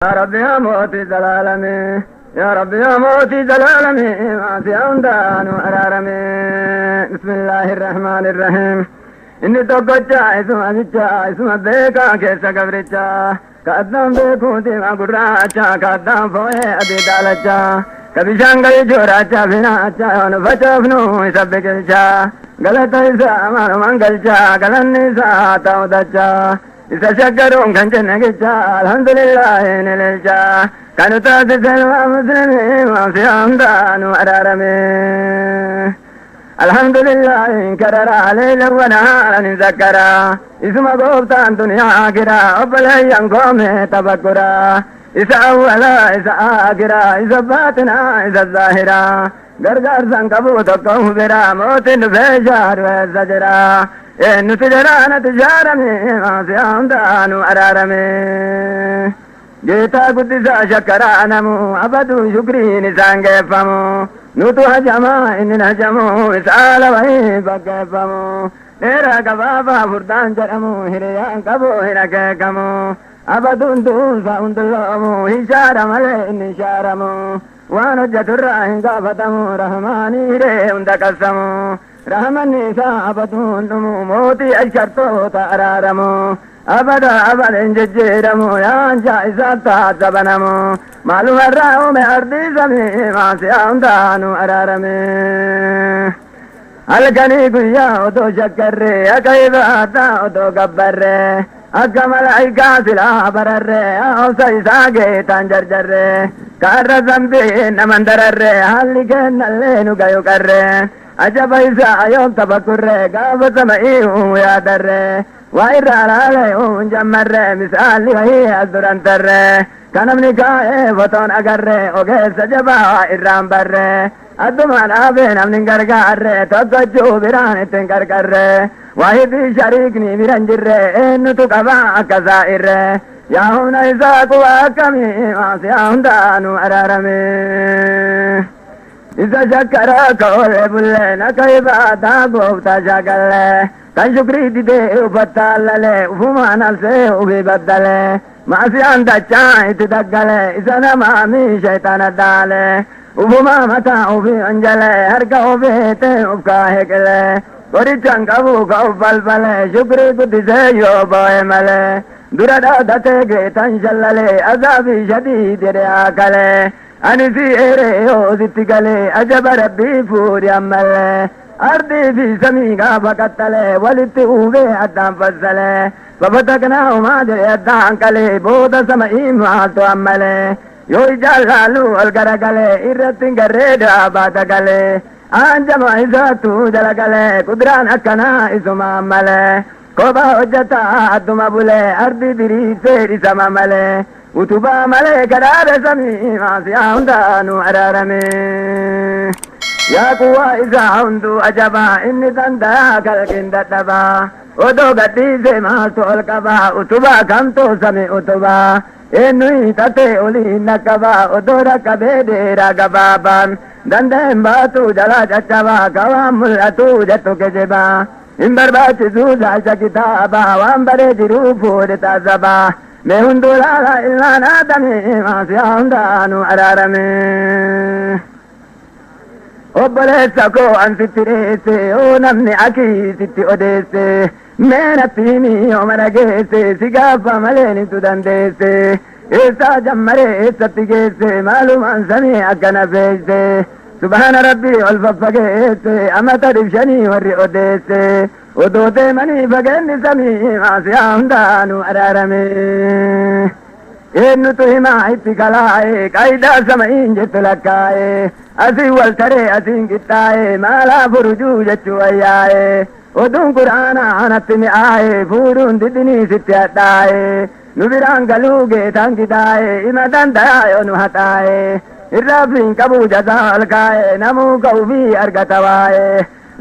يا ربي يا موتي زلالمي يا ربي يا موتي زلالمي ما في أندان أرارمي. بسم الله الرحمن الرحيم. إني توقع اسم أجا اسم بيكا كيسا قبرجا كأدام بيكو ديما قراجا كأدام فوي أبي دالجا كبشانغل جوراجا فيناجا ونفتفنو يسبكجا غلط إسا أمان منقلجا غلن إسا تاودجا isa shakkaruun kan jenne gicha alhamdulillahi ni lilcha kan taasisen waa muslimii maasi hundaanu araarame. Alhamdulillahi karara leila wanaaran zakkara isuma gooftaan duniyaa akira obboleeyyan koome tafakkura isa awwala isa akira isa baatina isa zaahira gargaarsan qabu tokko bira mootiin dhufee shaaru eessa jira nuti jaraanati jaarame maasiyaa hundaanu araarame. Geetaa guddisaa shakkaraa namu abaduu shukriin isaan geeffamu nutu hajamaa inni hajamu isaala wayii bakkeeffamu dheeraa gabaabaa furdaan jedhamu hiriyaan qabu hin akeekamu abaduun duunsa hundulloomu hin shaara malee inni hin shaaramu waan hojjeturraa hin gaafatamu rahmaanii hiree hunda qassamu rahmanni isaa abaduun dhumu mootii ashartoota araaramu abada abada hin jijjiiramu yaanjaa isaatti haasabanamu maalumarraa uume ardii samii maasiyaa hundaanu araarame. Halkanii guyyaa odoo shakkarre akka ibaadaa odoo gabbarre akka malaayikaa silaa bararre obsa isaa geetaan jarjarre kaarra zambii naman dararre haalli kennallee nu gayu qarre ajaba isaa yoom tafakkurre gaafa sama'ii yaadarre waa irraa laalee uun jammarre misaalli wayii as duran tarre kanamni kaa'ee fotoon agarre ogeessa jabaa irraan barre addumaan dhaabee namni hin gargaarre tokkochuu biraan ittiin qarqarre waahidii shariikni biran jirre eenyutu qabaa akka saa'irre yaa humna isaa quba akkamii maasiyaa hundaanu araarame. Isa shakkaraa ka oole bulleen akka ibaadaa gooftaa shaakalle kan shukrii didee uffattaallalee ufumaa nafsee ufii baddalee maasiyaan dachaa itti daggalee isa namaa mii shayxaana daale ufumaa mataa ufii anjalee harka ofiitiin uf kaahee qorichaan qabu ka uf balbalee shukrii guddisee yoo boo'e malee dura dhaadatee geetan shallalee azaabii shadiid jedhe haakalee ani si eeree yoo sitti galee ajaba rabbii fuudhi ammallee ardii fi samii gaafa qaxxalee walitti uubee addaan fassalee fafataknaahumaa jedhe addaan qalee booda sama'ii maaltu ammalee yoo ijaan laaluu ol garagalee irratti hin garree dhaabaata galee anjama isaatu jala galee kudraan akkanaa isuma malee kophaa hojjetaa adduma bulee ardii diriirsee dhisama malee utubaa malee kadhaadha samii maasiyaa hundaanu araarame. Yaa quwaa isaa hunduu ajabaa inni danda'a kalqiin dadhabaa odoo gadhiisee maaltu ol qabaa utubaa kamtu sami utubaa eenyu hiixatee olii naqqabaa odoo rakkabee dheeraa gabaabaan danda'een baatu jalaa caccabaa ka waan mul'atu jettu kijibaa hin barbaachisuu laalcha kitaabaa waan baree jiruu fuudhe taasabaa mee hunduu laala ilmaan aadamii maasiyaa hundaanu araarame. Obboleessa koo an sitti dheesse yoo namni akii sitti odeesse mee natti himi yoo mana geesse si gaafa malee nitu dandeesse eessaa jammaree eessatti geesse maalumaan samii akkana feesse subhaana rabbii ol faffageesse amata dhibshanii warri odeesse odoo deemanii fageenni samii maasiyaa hundaanu araarame. Eenyutu himaa itti kalaa'e qaayidaa sama'iin jettu lakkaa'e asii wal taree asiin qixxaa'e maalaa furujuu jechuu wayyaa'e oduun quraanaa anatti mi'aa'e fuudhuun didinii sitti hadhaa'e nu biraan galuu geetaan gidaa'e ima danda'a yoo nu haxaa'e irraa qabu jazaa ol kaa'e namuu ka'uufii argata waa'e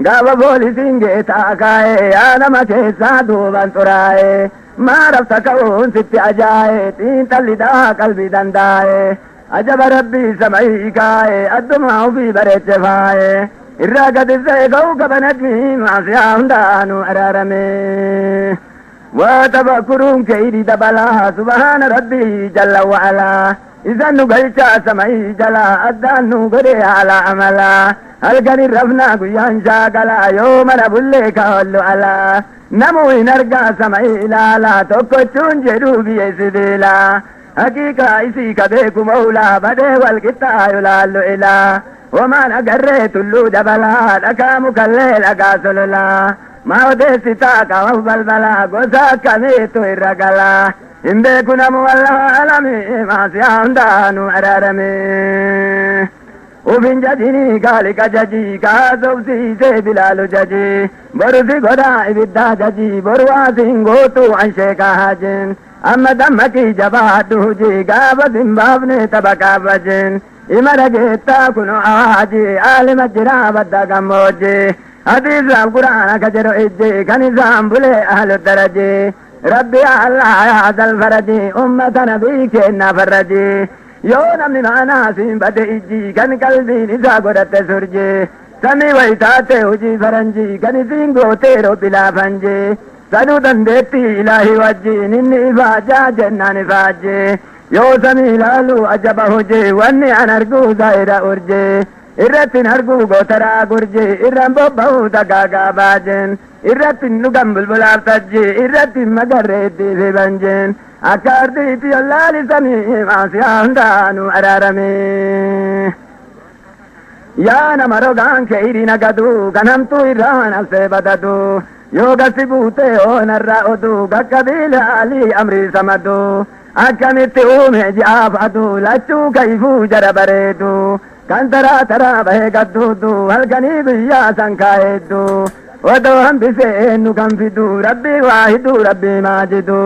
gaafa poolisiin geetaa kaa'e yaa nama keessaa duuban xuraa'e. Maarafta ka'uun sitti ajaa'e xiinxalli daa qalbii danda'e. Ajaba rabbii samayii kaa'e addumaa ofii bareeche faa'e. Irraa gadisee kawkaba najmii maasiyaa hundaanuu araarame. Waa tafakkuruun keeyri dabalaa subhaana rabbii jalla wa'alaa. Isan nu galchaa samayii jalaa addaan nu godhe haala amalaa. Halkan hin rafnaa guyyaan shaakalaa yoo mana bullee kaawallu alaa. Namuu hin argaa samayii ilaalaa tokkochuun jedhuu biyya sibiilaa. Haqiiqaa isii ka beeku mawlaa badee wal qixxaayu laallu ilaa. Homaan agarree tulluu dabalaa dhakaa mukallee dhagaa sololaa. Maa odeessitaa qaama balbalaa gosa akkamiitu irra galaa. Hin beeku namu wallahu alami maasiyaa hundaanuu araarame. Ufin jajinii kaaliqa jajii kaasofsiisee bilaalu jajii. Boru si godhaa ibiddaa jajii boru waasiin gootu an sheekaa hajin. Amma dammaqii jabaadhu hojii gaafa sin baafne tapha kaafajin. Ima dhageettaa kunoo awaajii aalima jiraa badda gammoojjii. Hadiisaaf quraana ka jedhu ijji kan isaan bulee ahlu darajii. Rabbi yaa Allah yaa zal farajii ummata nabii kennaa farrajii. Yoo namni maanaa siin bade ijji kan qalbiin isaa godhatte surjii. Samii wayitaate hojii faranjii kan isiin gootee robbi laafanjii. Sanuu dandeettii ilaahi wajjiin inni ifaajaa jennaan ifaajjii. Yoo samii ilaalu ajaba hojii wanni an arguu zaahira urjii. Irratti hin arguu gootaraa gurjii irraan bobba'uu dagaagaa baajin. Irratti hin dhugan bulbulaaf tajjii irratti hin magarree iddii fi banjiin. Akka ardiitti yollaalisamii maasiyaa hundaanuu araaramee. Yaa nama rogaan keeyri nagadu kan hamtuu irraa nafsee badadu. Yoo gasi buutee oonarraa oduu qaqqabiila alii amrii samadu. Akkamitti uume ji'aaf aduu lachuu kayfuu jara bareedu. Kan taraa taraa bahee gadduudu halkanii guyyaa san kaa'eeddu. Odoo hambisee eenyu kan fidu rabbii waahiduu rabbii maajidu.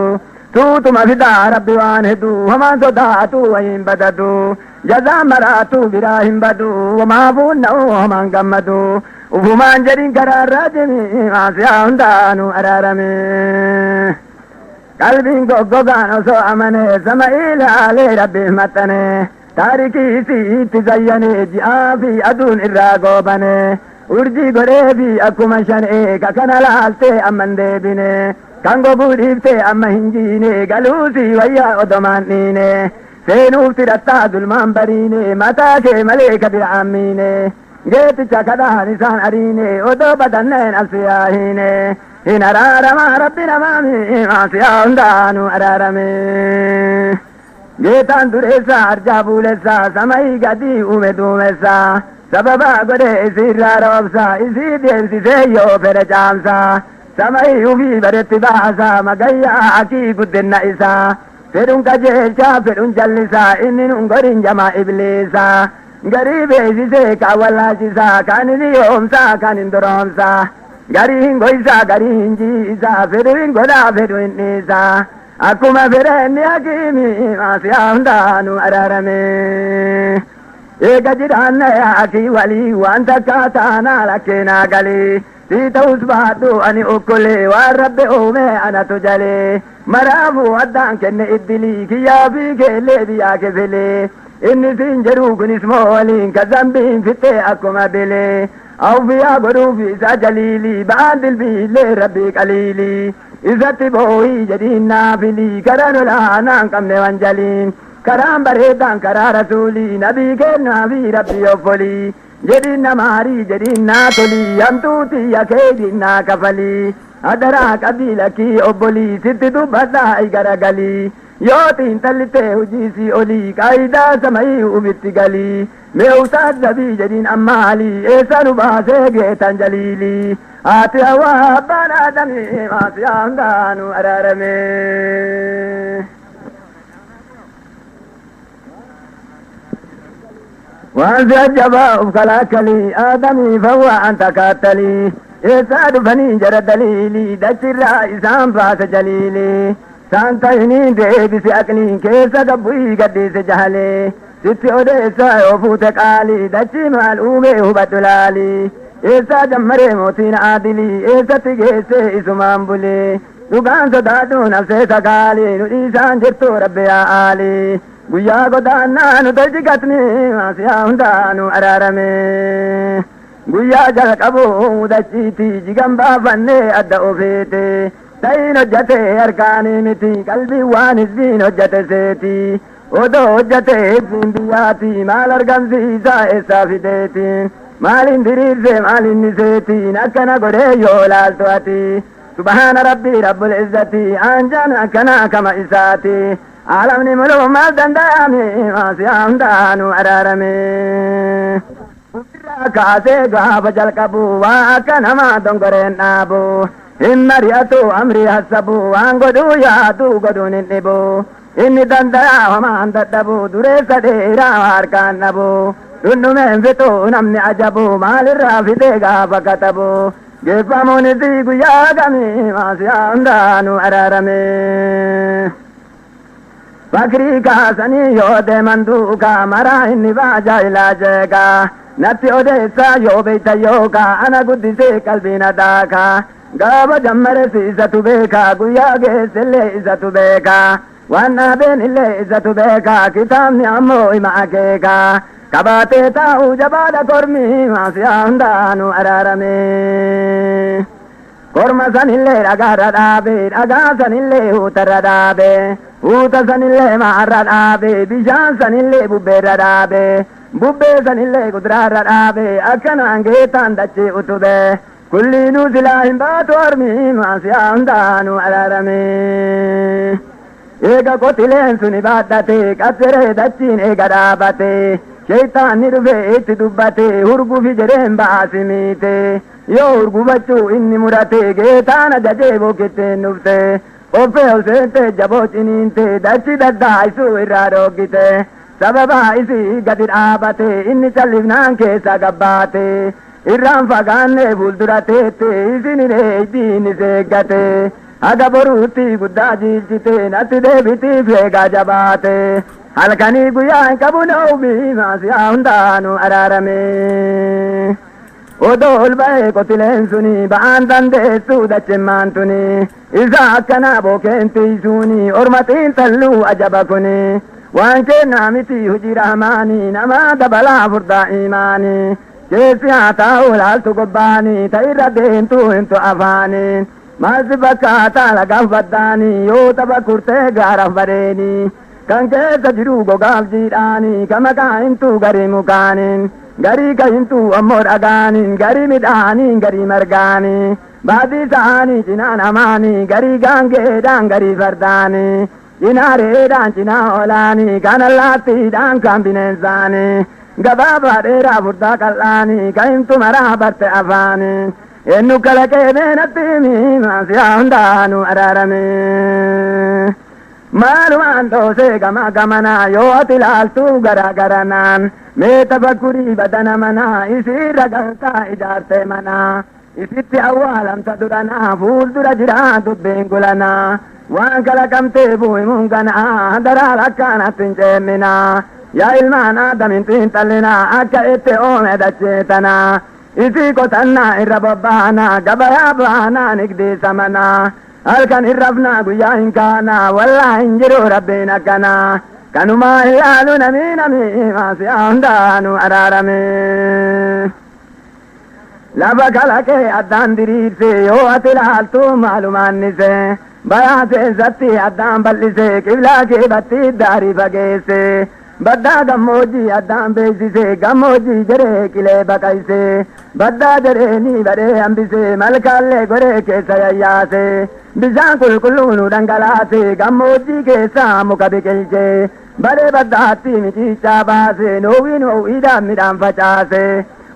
Tuutuma fidaa rabbi waan heduu homaan sodaatu wayiin badadu. Jazaan maraatu biraa hin badu homaa fuunna'u homaan gammadu. Ufumaan jedhin karaarraa jimi maasiyaa hundaanuu araarame. Qalbiin goggogaan osoo amane sama ilaalee rabbiif maxxane. Taarikii isii itti zayyane ji'aa fi aduun irraa goobane. Urjii godhee fi akkuma shanee ka kana laaltee amma hin deebine. Kan goguu dhiiftee amma hin jiine galuusii wayyaa odomaan dhiine. Seenuuf tirattaa zulmaan bariine mataa kee malee ka bira ammiine. Geeticha kadhaan isaan ariine odoo badanneen alsiyaa hiine. Hin araaramaa rabbi namaami maasiyaa hundaanuu araarame. Geetaan dureessaa arjaa buulessaa samayii gadii uume duumessaa. Sababa godhee isiirraa roobsaa isii deemsisee yoo fedhe caamsaa. Samayii ufii baretti baasaa magayyaa akii guddinna isaa. Fedhuun qajeelchaa fedhuun jallisaa inni nun godhin jamaa ibliisaa. Garii beeksisee kaan wallaalchisaa kaan hin yoomsaa kaan hin doroomsaa. Garii hin goysaa garii hin jiisaa fedhu hin godhaa fedhu hin dhiisaa. Akkuma fedhe inni hakiimi maasiyaa hundaanuu araarame. Eega jiraanne akii walii waan takka taanaa lakkeenaa galii. Sii ta'us baadhu ani okkolee waan rabbi uume anatu jalee. Maraafuu addaan kenne iddilii kiyyaa fi keellee biyyaa kefilee. Inni siin jedhu kunis moo waliin ka zambiin fixxee akkuma bilee. Awfiyaa godhuuf isa jaliilii ba'aan dilbiillee rabbii qaliilii. Isatti boo'ii jedhiin naafilii karaan olaanaa hin qabne wanjaliin. Karaan bareedaan karaa rasuulii nabii kennaa fi rabbii obbolii. Jedhiin namaarii jedhiin naa tolii hamtuutii yakeejiin naa kafalii. Adaraa qabii lakkii obbolii sitti dubbadhaa garagalii. Yoo xiinxallitee hojii sii olii qaayidaa samayii ufitti galii. Mee utaaddabii jedhiin ammaalii eessa nu baasee geetan jaliilii. Haati hawaa abbaan aadamii maasiyaa hundaanuu araarame. Waan si ajjabaa uf kalaakalii aadamii fawwaa an takaatalii. Eessaa dhufanii jara daliilii dachirraa isaan baase jaliilii. Saan ta'inii deebisi aqliin keessa gabbu'ii gadhiise jahalee. Sitti odeessaa yoo fuute qaalii dachii maal uumee hubadhu laalii. Eessaa jammaree mootiin aadilii eessatti geessee isumaan bulee. Dhugaan sodaadhu nafsee sakaalii nu dhiisaan jirtu rabbi yaa aalii. Guyyaa godaannaa nu tolchi gatni maasiyaa hundaa nu araarame. Guyyaa jalqabu dachiiti jigan baafannee adda ofiiti. Ta'iin hojjate harkaanii miti qalbii waan hizbiin hojjate seeti. Odoo hojjate hizbiin biyyaati maal argamsiisa eessaa fideetiin. Maaliin diriirse maaliin niseetiin akkana godhee yoo laaltu ati. Subhaana rabbii rabbul izzati anjaan akkana kama isaati. Alamni muluu maal danda'ame maasiyaa hundaa nu araarame. Ofirraa kaasee gaafa jalqabu waa akka namaa dongoreen dhaabu. Hin mari'atu amrii hassabu waan godhuu yaadu godhuun hin dhibu. Inni danda'a homaan dadhabu dureessa dheeraa harkaan dhabu. Dhundhumeen fixu namni ajabu maalirraa fixee gaafa katabu. Geeffamuun isii guyyaa kamii maasiyaa hundaa nu araarame. Fakrii kaasanii yoo deeman duukaa maraa inni baajaa ilaa natti odeessaa yoo beeyta yookaa ana guddisee qalbiin adaakaa gaafa jammare isatu beekaa guyyaa geessellee isatu beekaa waan dhaabeen illee isatu beekaa kitaabni ammoo ima akeekaa qabaatee taa'uu jabaadha kormi maasiyaa hundaa nu araarame. Korma sanillee dhagaarra dhaabe dhagaa sanillee huutarra dhaabe huuta sanillee maarra dhaabe bishaan sanillee bubbeerra dhaabe bubbee sanillee kuduraarra dhaabe akkanaan geetaan dachee utube kulliinuu silaa hin baatu ormi maasiyaa hundaa nu araarame. Eega qotileen suni baadhate qaxxiree dachiin eega dhaabate sheeytaanni dhufe itti dubbate hurgufi jedheen baasimiite. Yoo hurgufachuu inni murate geetaan ajajee bookittiin dhufte offee ol seente jaboo ciniinte dachi daddaa'isuu irraa dhoggite sababa isii gadi dhaabate inni callifnaan keessa gabbaate irraan fagaanne fuuldura teette isin eeydiin seeggate haga boruutti guddaa jiilchite natti deebitiif eegaa jabaate halkanii guyyaa hin qabu noomi maasiyaa hundaa nu araarame. Odoo ol ba'ee qotileen suni ba'aan dandeessuu dachimmaan tuni isa akkana bookeen tiisuuni orma xiinxalluu ajaba kuni waan kennaa miti hojii rahmaanii nama dabalaa furdaa imaanii keessi haa taa'u laaltu gobbaanii ta'irra deemtuu hintu afaanii maal si fakkaataa lagaaf baddaanii yoo tapha kurtee gaaraaf bareeni kan keessa jiru gogaaf jiidhaanii ka maqaa hintuu garii mukaaniin garii ka hintuu ammoo dhagaaniin garii midhaaniin garii margaanii baadii sa'anii cinaa namaanii garii gaangeedhaan garii fardaanii cinaa reedhaan cinaa olaanii kan allaattiidhaan kan bineensaanii gabaabaa dheeraa furdaa qal'aanii ka himtu maraa barte afaanii eenyu kalaqee meenatti himi maasiyaa hundaa nu araarame. Maalumaan dhoosee gama gamanaa yoo ati ilaaltu garaa garanaan mee tafakkurii badana manaa isiirra galtaa ijaarte manaa isitti awwaalamta duranaa fuuldura jiraa dubbiin gulanaa waan kalaqamtee himuun ganaa daraa akkanatti hin ceemminaa yaa ilmaan aadamin xiinxallinaa akka itti oome dacheetanaa isii qotannaa irra bobbaanaa gabayaa baanaa nigdii samanaa halkan hin rafnaa guyyaa hin kaanaa wallaa hin jiru rabbiin akkanaa kanumaa hin laalu namii namii maasiyaa hundaa nu araarame. Lafa kalaqee addaan diriirse yoo ati ilaaltu maalumaannise bayaa seensatti addaan bal'ise qiblaa keebatti daarii fageesse baddaa gammoojjii addaan beeksise gammoojjii jedhee qilee baqayse baddaa jedheeni badhee hambise malkaallee godhee keessa yayyaase bishaan qulqulluu nu dhangalaase gammoojjii keessaa muka biqilche badhee baddaatti miciichaa baase noowwii noowwiidhaan midhaan facaase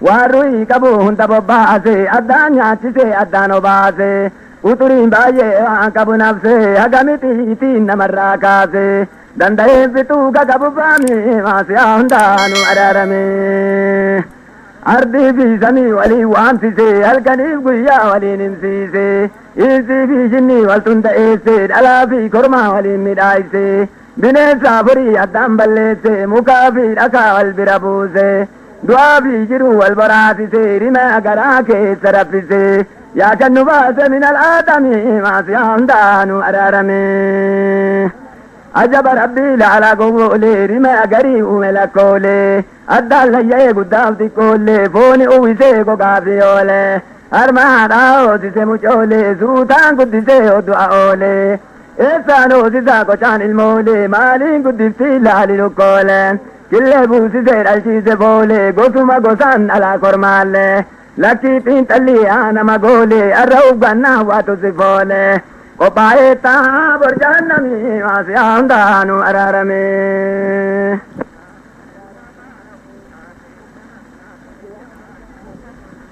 waan ru'ii qabu hunda bobbaase addaan nyaachise addaan obaase uxuriin baay'ee waan qabu nafse hagamitiitiin namarraa kaase danda'een fixuu ka qabu faami maasiyaa hundaa nu araarame. Ardii fi samii waliin waamsise halkaniif guyyaa waliin himsiise insii fi jinnii wal tunda'eesse dhalaa fi kormaa waliin midhaayse bineensa afurii addaan balleesse mukaa fi dhakaa wal bira buuse du'aa fi jiruu wal boraasise rima garaa keessa raffise. Yaa kan nu baase min al'aadami maasiyaa hundaa nu araarame. Ajaba rabbii laala gowwoolee rima garii uume lakkoolee addaan layya'ee guddaaf xiqqoollee fooni uwwisee gogaa fi oolee harmaadhaa hoosise mucoolee suutaan guddisee odu'a oolee eessaan hoosisaa qocaan ilmoolee maaliin guddiftii laali lukkoolee killee buusisee dhalchiise boolee gosuma gosaan dhalaa kormaallee lakkii xiinxallii aanama goolee arra uffannaa waatu si foolee. Qophaa'ee taa bor jahannamii maasiyaa hundaa nu araarame.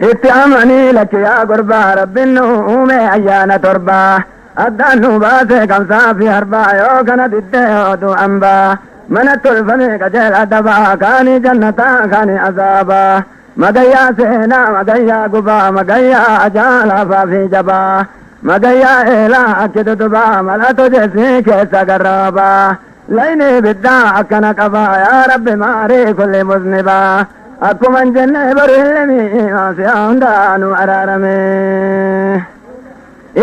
Itti amanii lakki yaa gurbaa rabbiin nu uume ayyaana torbaa addaan nu baase kamsaa fi harbaa yoo kana diddee oduu ambaa mana tolfame qajeela dabaa kaanii jannataa kaanii azaabaa magayyaa seenaa magayyaa gubaa magayyaa ajaalafaa fi jabaa magayyaa eelaa akki dudubaa malatu jeesii keessa garroobaa layni biddaa akkana qabaa yaa rabbi maarii kulli muznibaa akkuma hin jenne boru hin maasiyaa hundaa nu araarame.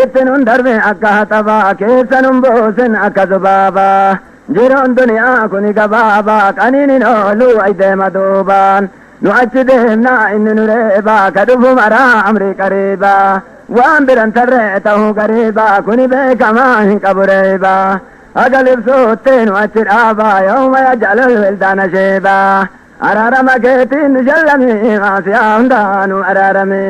Itti nun darbe akka haxabaa keessa nun buusin akka zubaabaa jiruun duniyaa kuni gabaabaa qaniin hin oolu ay deema duubaan nu achi deemnaa inni nu reebaa ka dhufu maraa amrii qariibaa waan biran tarree ta'uu gariibaa kuni beekamaa hin qabu reebaa haga libsuutti nu achi dhaabaa yooma yaj'alul wildaana sheebaa araarama keetiin nu jallamii maasiyaa hundaa nu araarame.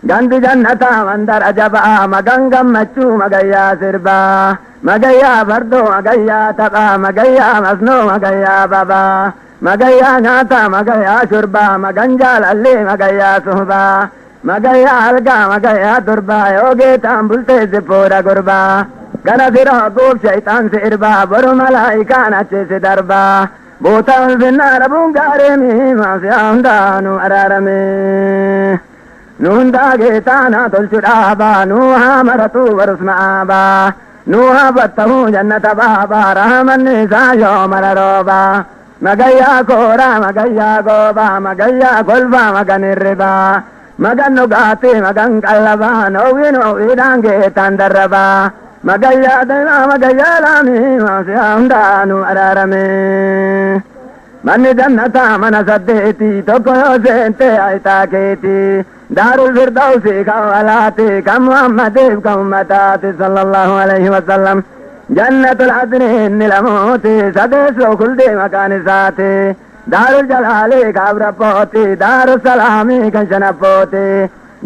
Gandi jannataa mandar ajabaa magan gammachuu magayyaa sirbaa magayyaa fardoo magayyaa taphaa magayyaa masnoo magayyaa babaa magayyaa nyaataa magayyaa shurbaa magan jaalallee magayyaa suhbaa magayyaa algaa magayyaa durbaa yoo geetaan bultee zippoodha gurbaa kana siroo guuf shayxaan si irbaa boru malaayikaan achi si darbaa boota ulfinnaa dhabuun gaariimi maasiyaa hundaa nu araarame. Nu hundaa geetaanaa tolchu dhaabaa nu haa maratu barus ma'aabaa nu haa battahuu jannata baabaa rahamanni isaa yoo mara roobaa magayyaa kooraa magayyaa goobaa magayyaa kolfaa magan hirribaa magan dhugaatii magan qallabaa noowwii noowwiidhaan geetaan darrabaa magayyaa deemaa magayyaa laamii maasiyaa hundaa nu araarame. Manni jannataa mana saddeeti tokko yoo seente ayitaa keeti daarul firdawsi kan walaati kan muhammadiif kan ummataati sallallahu alaihi wasallam jannatul adni inni lamuuti sadeessoo kuldii maqaan isaati daarul jalaali ka afraffooti daarul salaamii kan shanaffooti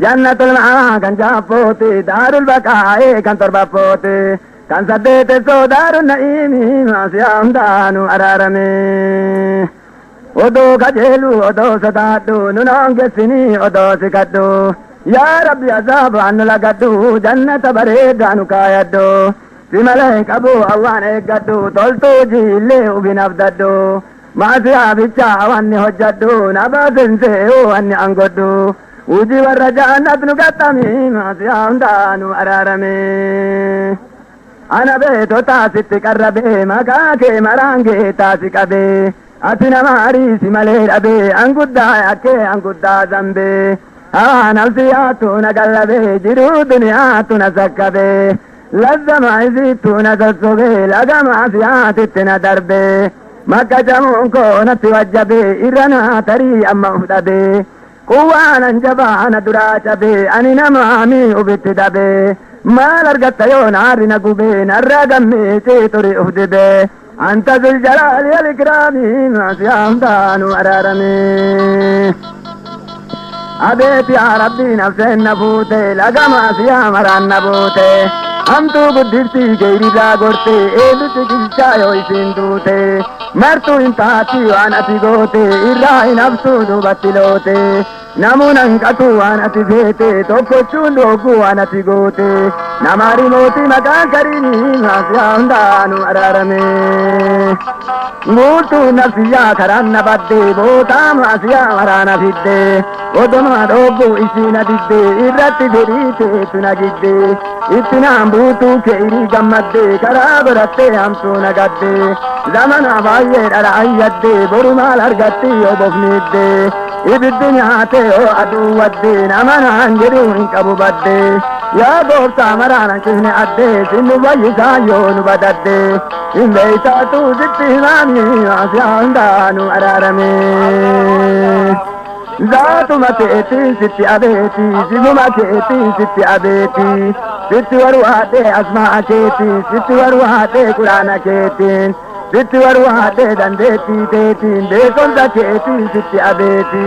jannatul ma'aa kan jahaffooti daarul baqaa'i kan torbaffooti kan saddeetessoo daaru na'iimii maasiyaa hundaa nu araarame. Odoo kajeelu odoo sodaadhu nun hongessinii odoo sikadhu yaa rabbi azaabaan nu lagadhu jannata bareedaa nu kaayadhu si malee hin qabu awwaan eeggadhu toltuu jiillee ubin abdadhu maasiyaa bichaa wanni hojjadhu na baasinsee wanni angodhu hujii warra jannat nu gaxxamii maasiyaa hundaa nu araarame. Ana beetotaa sitti qarrabee maqaa kee maraan geetaa si qabee ati nama ariisi malee dhabee anguddaa yakkee anguddaa zambee hawaa nafsiyaatu na gallabee jiruu duniyaatu na sakkabee lazzama isiittu na sossobee laga maasiyaatitti na darbee makka camuun koo natti wajjabee irra naa tarii amma uf dhabee quwwaanan jabaa na duraa cabee ani namaamii ufitti dhabee maal argatta yoo naarri na gubee narra gammee ciixuri uf dibee anta zul jalaali wal ikraami maasiyaa hundaa nu araarame. Abeet yaa rabbii nafseen na fuute laga maasiyaa maraan na buute hamtuu guddiftii keeyriraa gorte eenyutti qilchaa yoo isiin duute martuu hin taati waan ati goote irraa hin haftuu duubatti loote namuun hanqatu waan ati feete tokkochuun dhooguu waan ati goote namaari mootii maqaan kariinii maasiyaa hundaa nu araarame. Guutuu nafsiyyaa karaan na badde bootaa maasiyaa maraana fidde odoma dhooguu isii na didde irratti fedhii teetu na gidde itti naan buutuu keeyrii gammadde karaa godhattee hamtuu na gadde zamana baay'ee dhala ayyadde boru maal argatti yoo bofniidde Ibiddi nyaate yoo aduu waddee nama naan jedhu hin qabu baddee. Yaa gooftaa maraan hanqifne addee sinnu fayyisaa yoo nu badaddee. Hin beeytaatu sitti himaami maasiyaa hundaa nu araarame. Zaatuma keetiin sitti abeeti sifuma keetiin sitti abeeti sitti warwaadhee asmaa keetiin sitti warwaadhee quraana keetiin sitti warwaadhee dandeettii teetiin beekumsa keetiin sitti abeeti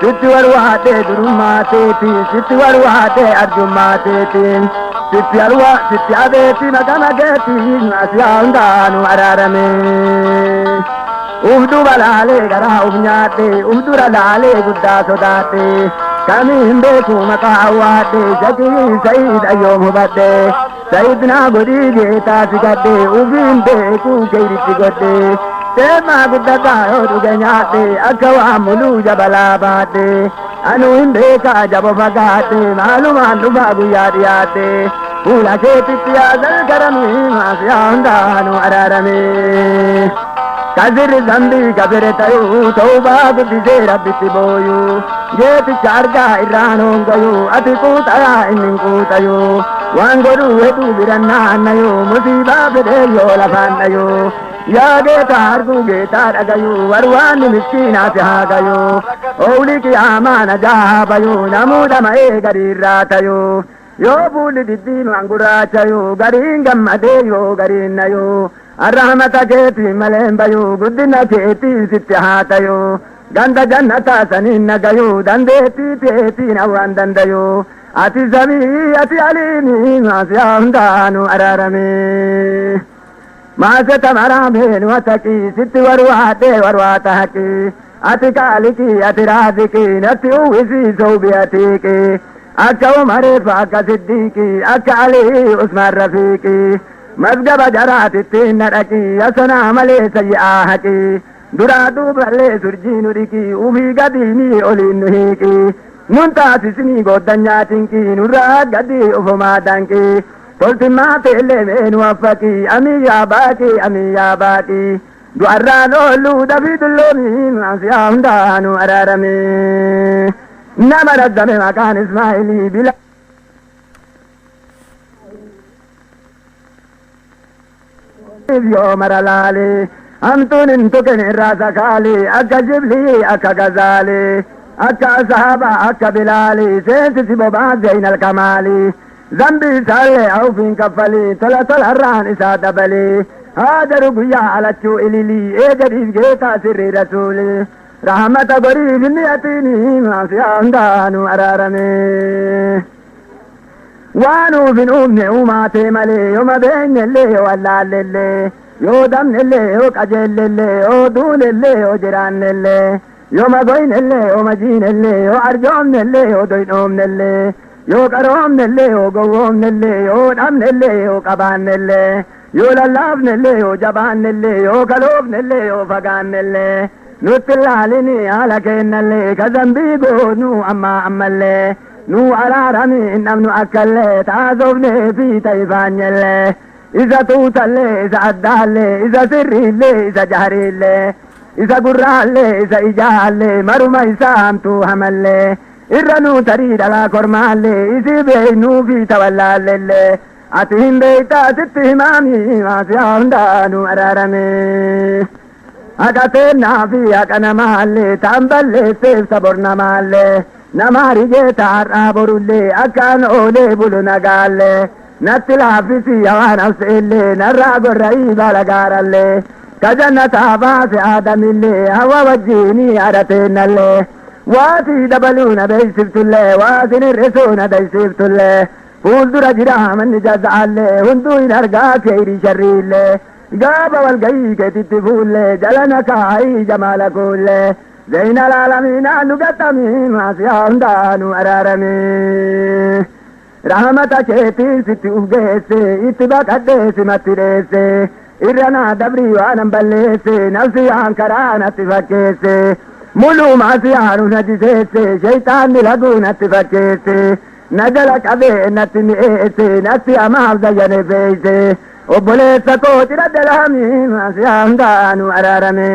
sitti warwaadhee durummaa teetiin sitti warwaadhee arjummaa teetiin sitti arwa sitti abeeti maqama keetiin maasiyaa hundaa nu araarame. Uf duuba laalee garaa uf nyaadhe uf dura laalee guddaa sodaadhe kamii hin beeku maqaa awwaadhe shakii sa'iid ayyoom hubadhe sayidnaa godhii geetaa si gadhe ufiin beeku keeyritti godhe teemaa guddataa yoo dhuge nyaadhe akka waan muluu jabalaa baadhe anuu hin beekaa jabo fagaadhe maalumaan dhufaa guyyaa dhiyaadhe fuula keetitti yaasal karamii maasiyaa hundaa nu araarame. Kasirri zambii kafire tayuu tawbaa guddisee rabbitti booyuu geeticha argaa irraan hongayuu ati quuxayaa inni hin quuxayuu waan godhuu heduu biran naannayuu musiibaa fedhee yoo lafaan dhayuu yaa geetaa arguu geetaa dhagayuu warwaanni miskiinaati haa gayuu oowli qiyaamaa najaa bayuu namuu dhama'ee gadiirraa tayuu yoo fuulli diddiimaan gurraachayuu gariin gammadee yoo gariin nayuu arrahmata keetiin malee hin bayuu guddina keetiin sitti haa tayuu ganda jannataa saniin nagayuu dandeettii teetiin hawaan dandayuu ati samii ati aliimii maasiyaa hundaa nu araarame. Maaseta maraamee nu ataqii sitti warwaadhee warwaata haqii ati kaalikii ati raazikii natti uwwisii soobi atiiqii akka umareef akka siddiiqii akka alii usmaan rafiiqii mazgaba jaraatittiin na dhaqii yasanaa malee sayyi'aa haqii duraa duuballee surjii nu dhiqii ufii gadiinii oliin nu hiiqii nun taasisinii gooddanyaa tinqii nurraa gadii ufumaa danqii toltimmaa teellee mee nu affaqii amiyyaa baaqii amiyyaa baaqii du'arraan ooluu dafii dulloomii maasiyaa hundaa nu araarame. Nama raddame maqaan Ismaa'ilii bila. Yoo mara laalee hamtuun hin tuqin irraa sakaalee akka jiblii akka gazaalee akka asaaba akka bilaalee seensisi bobaa zeenal kamaalii zambii isaallee awfiin kaffalii tola tolarraan isaa dabalee haajaru guyyaa alachuu ililii eegadiif geetaa sirrii rasuulii rahmata goriif inni atiinii maasiyaa hundaa nu araarame. Waan nuuf hin uumne uumaatee malee yooma beenyellee yoo wallaalellee yoo dabnellee yoo qajeellellee yoo duunellee yoo jiraannellee yoo magoynellee yoo majiinellee yoo arjoomnellee yoo doynoomnellee yoo qaroomnellee yoo gowwoomnellee yoo dhabnellee yoo qabaannellee yoo lallaafnellee yoo jabaannellee yoo kaloofnellee yoo fagaannellee nutti ilaalini haala kennallee ka zambii goonu ammaa ammallee nu araarami hin dhabnu akkallee taasofnee fi ta'ifaanyellee isa tuutallee isa addaallee isa sirriillee isa jahriillee isa gurraallee isa ijaallee maruma isaa hamtuu hamallee irra nuu tarii dhalaa kormaallee isii beeynuu fi tawallaalellee ati hin beeytaa sitti himaami maasiyaa hundaa nu araarame. Haqa teennaa fi haqa namaallee ta'an balleesseef sabor namaallee nama rigee taarraa borullee akkaan oolee bulu nagaallee natti laaffisi hawaan afseellee narraa gorra'ii baala gaarallee ka jannataa baase aadamillee hawa wajjiinii adhateennallee waatii dabaluu na beeksiftullee waatiin hir'isuu na deeksiftullee fuuldura jira manni jaza'allee hunduu hin argaa keeyrii sharriillee gaaba walgayii keetitti fuullee jala na kaayii jamaala kuullee زين العالمين نقطمي ما سيام دانو أرارمي رحمة كيتي ستي أفجيسي اتباك أديسي ما تريسي إرنا دبري وانا مبليسي نفسي عن كرانا تفكيسي ملو ما سيانو نجسيسي شيطان لغو نتفكيسي نجلك أبي نتمئيسي نفسي أمام زين فيسي obboleessa kooti radda laamii maasiyaan daanu araarame.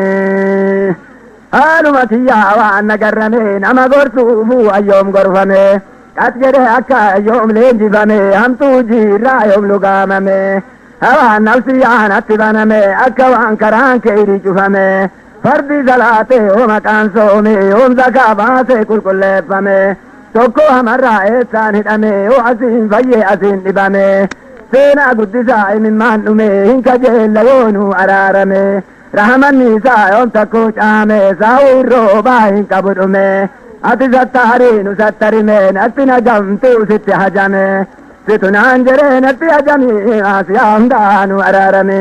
Haaluma kiyyaa waan na garrame nama gorsuufuu ayyoom gorfame. Qas jedhe akka yoom leenjifame hamtuu jiirraa yoom lugaamame. Hawaan nafsiyaan natti baname akka waan karaan keeyrii cufame. Fardi salaatee yoo maqaan soome yoom zakaa baasee qulqulleeffame. Tokko hamarraa eessaan hidhame yoo asiin fayyee asiin dhibame. Seenaa guddisaa imimmaan dhume hin kajeella yoonuu araarame. Rahamanni isaa yoom takkuu caame saawwiin roobaa hin qabu dhume. Ati sattaarii nu sattarime natti nagamtuu sitti hajame. Situ naan jedhee natti hajami asiyaa hundaa nu araarame.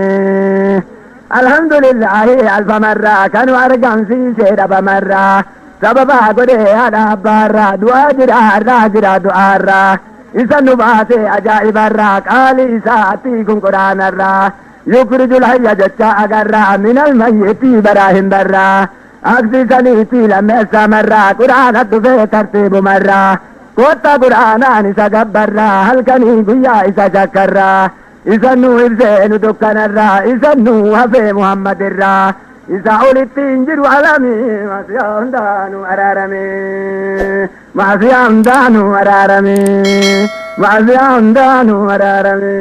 Alhamdulillahi alfa marraa kanu argamsiisee dhabamarraa. Sababa godhee haadha abbaarraa du'aa jira har'aa jira du'aarraa. Isa nu baase ajaa'ibarraa qaalii isaatti kun quraanarraa. Yukrijul hayya jecha agarraa minal mayyitii baraa hin barraa. Aksisaniitii lammeessa marraa quraana dhufee tartiibumarraa. Kotta quraanaan isa gabbarraa halkanii guyyaa isa shakkarraa. Isa nu ibsee nu dukkanarraa isa nu hafee Muhammadirraa. Isa olitti hin jiru alamii maasiyaa hundaa nu araarame. Maasiyaa hundaa nu araarame. Maasiyaa hundaa nu araarame.